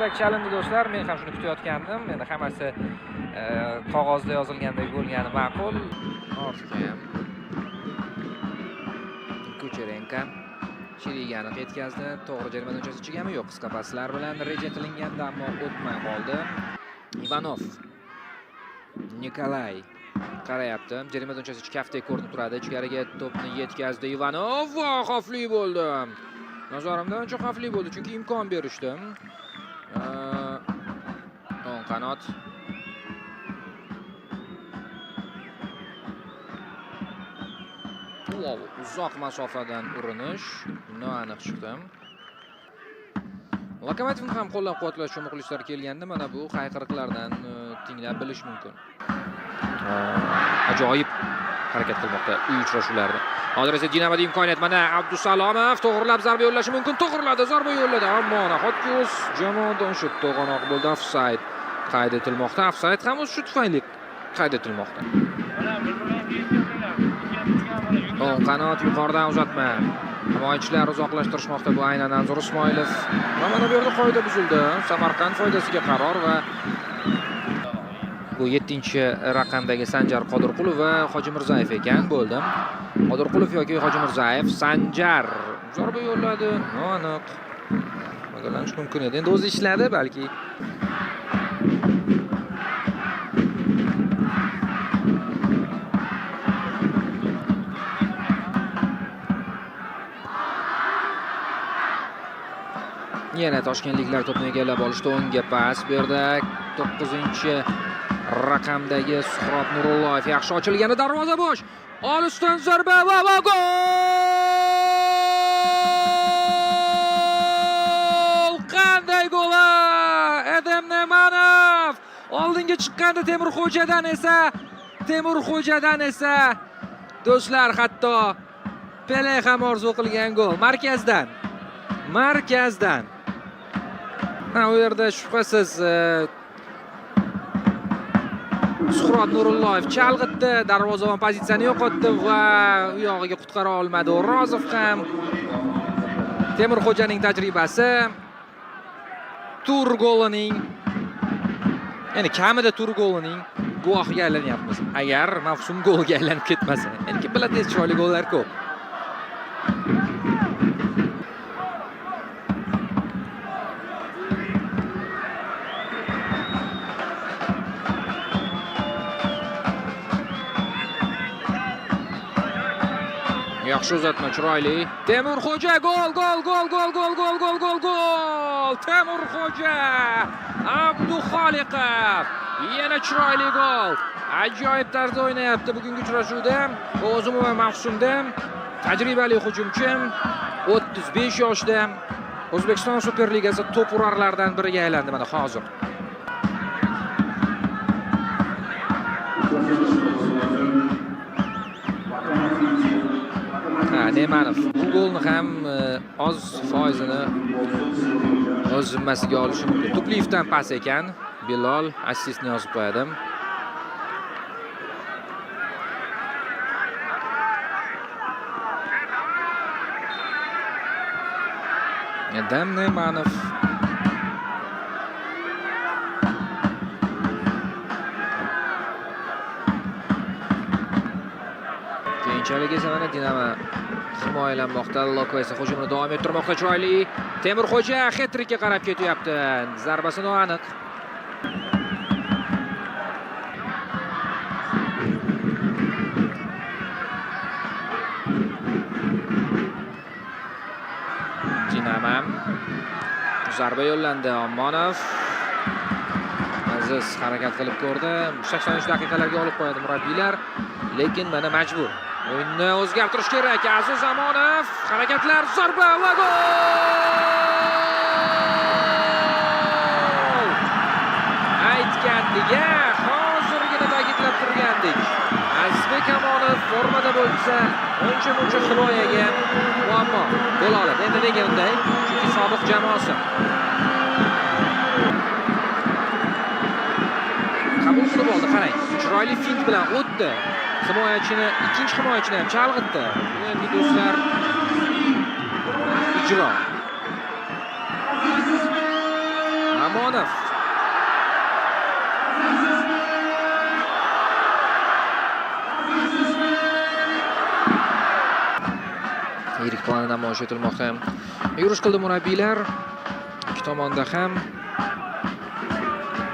Telpak chalindi do'stlar, men ham shuni kutayotgandim. Endi hammasi qog'ozda yozilgandek bo'lgani ma'qul. Ortga ham Kucherenko Chirigani yetkazdi. To'g'ri jarima maydonchasi ichigami? Yo'q, qisqa paslar bilan reja qilingandi, ammo o'tmay qoldi. Ivanov. Nikolay qarayapti. Jarima maydonchasi ichi kaftdek ko'rinib turadi. Ichkariga to'pni yetkazdi Ivanov. Va xavfli bo'ldi. Nazarimda ancha xavfli bo'ldi, chunki imkon berishdi. O'ng qanot. Wow, uzoq masofadan urinish noaniq chiqdi. Lokomotivni ham qo'llab-quvvatlash uchun muxlislar kelganda mana bu hayqiriqlardan tinglab bilish mumkin. Ajoyib harakat qilmoqda uy uchrashuvlarida. Hozir esa Dinamoda imkoniyat. Mana Abdusalomov to'g'rilab zarba yo'llashi mumkin. To'g'riladi, zarba yo'lladi, ammo nahotki o'z jamoadoshi to'g'anoq bo'ldi. Ofsayd qayd etilmoqda. Ofsayd ham o'zi shu tufayli qayd etilmoqda. O'ng qanot yuqoridan uzatma. Himoyachilar uzoqlashtirishmoqda. Bu aynan Anzur Ismoilov. Va mana bu yerda qoida buzildi. Samarqand foydasiga qaror va bu 7-raqamdagi Sanjar Qodirqulov va Hojimirzayev ekan. Bo'ldi. Qodirqulov yoki Hojimirzayev. Sanjar zarba yo'lladi. Noaniq. Foydalanish mumkin edi. Endi o'zi ishladi balki. Yana toshkentliklar to'pni egallab olishdi. O'ngga pas berdi. 9-raqamdagi Suhrob Nurulloyev yaxshi ochilgani, darvoza bo'sh. Olisdan zarba va gol! Qanday gol! Edem Nemanov oldinga chiqqanda Temurxo'jadan esa do'stlar hatto Pele ham orzu qilgan gol. Markazdan. Markazdan. Ha, u yerda shubhasiz Suhrob Nurulloyev chalg'itdi, darvozabon pozitsiyani yo'qotdi va u yog'iga qutqara olmadi. O'rozov ham. Temurxo'janing tajribasi tur golining, ya'ni kamida tur golining guvohiga aylanyapmiz. Agar mavsum goliga aylanib ketmasa. Endi kim biladi, tez chiroyli gollar ko'p. Yaxshi uzatma, chiroyli. Temurxo'ja gol, gol, gol, gol, gol, gol, gol, gol, gol. Temurxo'ja Abduxoliqov. Yana chiroyli gol. Ajoyib tarzda o'ynayapti bugungi uchrashuvda. O'zi umuman mavsumda tajribali hujumchi, 35 yoshda O'zbekiston Superligasi to'p urarlardan biriga aylandi mana hozir. Nemanov bu golni ham oz foizini o'z zimmasiga olishi mumkin. Tupliyevdan pas ekan. Bilol assistni yozib qo'yadi. Edem Nemanov. Keyinchalik esa mana Dinamo himoyalanmoqda. Loko esa hujumni davom ettirmoqda. Chiroyli. Temurxo'ja hat-trickka qarab ketyapti. Zarbasi noaniq. Dinamo zarba yo'llandi. Omonov Aziz harakat qilib ko'rdi. 83 daqiqalarga olib qo'yadi murabbiylar, lekin mana majbur. O'yinni o'zgartirish kerak. Aziz Amonov harakatlar, zarba va gol! Aytgandik-a, hozirgina ta'kidlab turgandik. Azizbek Amonov formada bo'lsa, uncha-muncha himoyaga muammo bo'la oladi. Endi nega unday? Chunki sobiq jamoasi. Qabul qilib oldi, qarang. Chiroyli fint bilan o'tdi. Himoyachini, ikkinchi himoyachini ham chalg'itdi. Endi do'stlar ijro. Omonov. Yirik plani namoyish etilmoqda. Yurish qildi murabbiylar. Ikki tomonda ham.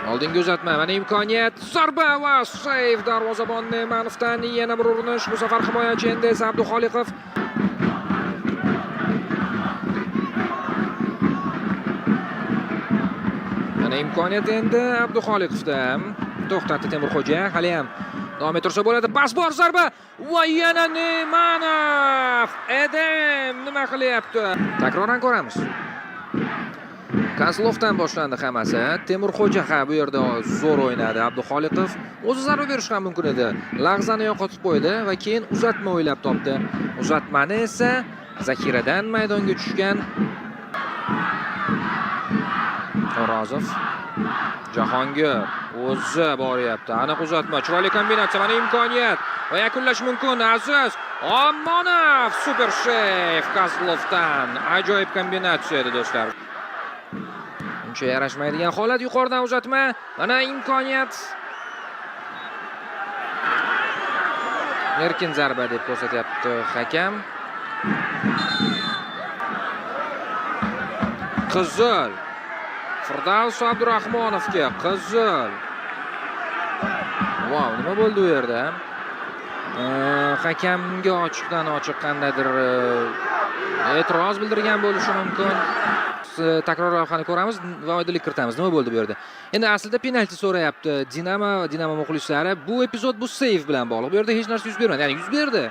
Oldinga uzatma, mana imkoniyat, zarba va seyf darvozabon Ne'manovdan yana bir urinish. Bu safar himoyachi endi esa Abduxoliqov. Mana imkoniyat endi Abduxoliqovda. To'xtatdi Temurxo'ja, hali ham davom ettirsa bo'ladi. Pas bor, zarba va yana Ne'manov. Edem nima qilyapti? Takroran ko'ramiz. Kozlovdan boshlandi hammasi. Temurxo'ja ha bu yerda zo'r o'ynadi. Abduxoliqov o'zi zarba berishi ham mumkin edi. Lag'zani yo'qotib qo'ydi va keyin uzatma o'ylab topdi. Uzatmani esa zaxiradan maydonga tushgan O'rozov. Jahongir o'zi boryapti. Aniq uzatma, chiroyli kombinatsiya, mana imkoniyat va yakunlash mumkin. Aziz Omonov super sheyf Kozlovdan. Ajoyib kombinatsiya edi do'stlar. Uncha yarashmaydigan holat, yuqoridan uzatma, mana imkoniyat. Erkin zarba deb ko'rsatyapti hakam. Qizil. Firdavs Abdurahmonovga qizil. Vau, nima bo'ldi u yerda? Hakamga ochiqdan ochiq qandaydir e'tiroz bildirgan bo'lishi mumkin. Takror lavhani ko'ramiz va oydinlik kiritamiz. Nima bo'ldi bu yerda? Endi aslida penalti so'rayapti Dinamo muxlislari. Bu epizod bu seyf bilan bog'liq. Bu yerda hech narsa yuz bermadi. Ya'ni yuz berdi.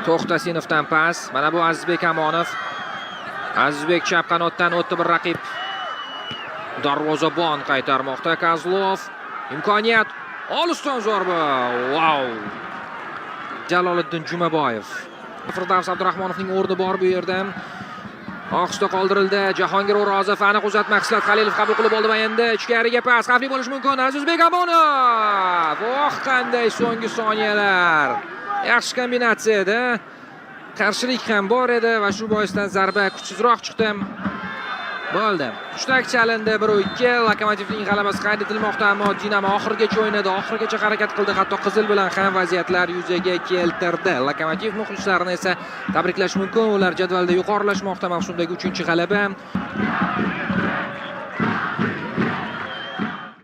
To'xtasinovdan pas. Mana bu Azizbek Amonov. Azizbek chap qanotdan o'tdi bir raqib. Darvozabon qaytarmoqda Kozlov. Imkoniyat. Olisdan zarba. Vau. Jaloliddin Jumaboyev. Firdavs Abdurahmonovning o'rni bor bu yerda. Ohista qoldirildi. Jahongir O'rozov aniq uzatma, Xislat Xalilov qabul qilib oldi va endi ichkariga pas. Xavfli bo'lishi mumkin. Azizbek Amonov. Oh, qanday so'nggi soniyalar. Yaxshi kombinatsiya edi. Qarshilik ham bor edi va shu boisdan zarba kuchsizroq chiqdi. Bo'ldi. Hushtak chalindi 1-2. Lokomotivning g'alabasi qayd etilmoqda, ammo Dinamo oxirigacha o'ynadi, oxirigacha harakat qildi, hatto qizil bilan ham vaziyatlar yuzaga keltirdi. Lokomotiv muxlislarini esa tabriklash mumkin. Ular jadvalda yuqorilashmoqda, mavsumdagi 3-g'alaba.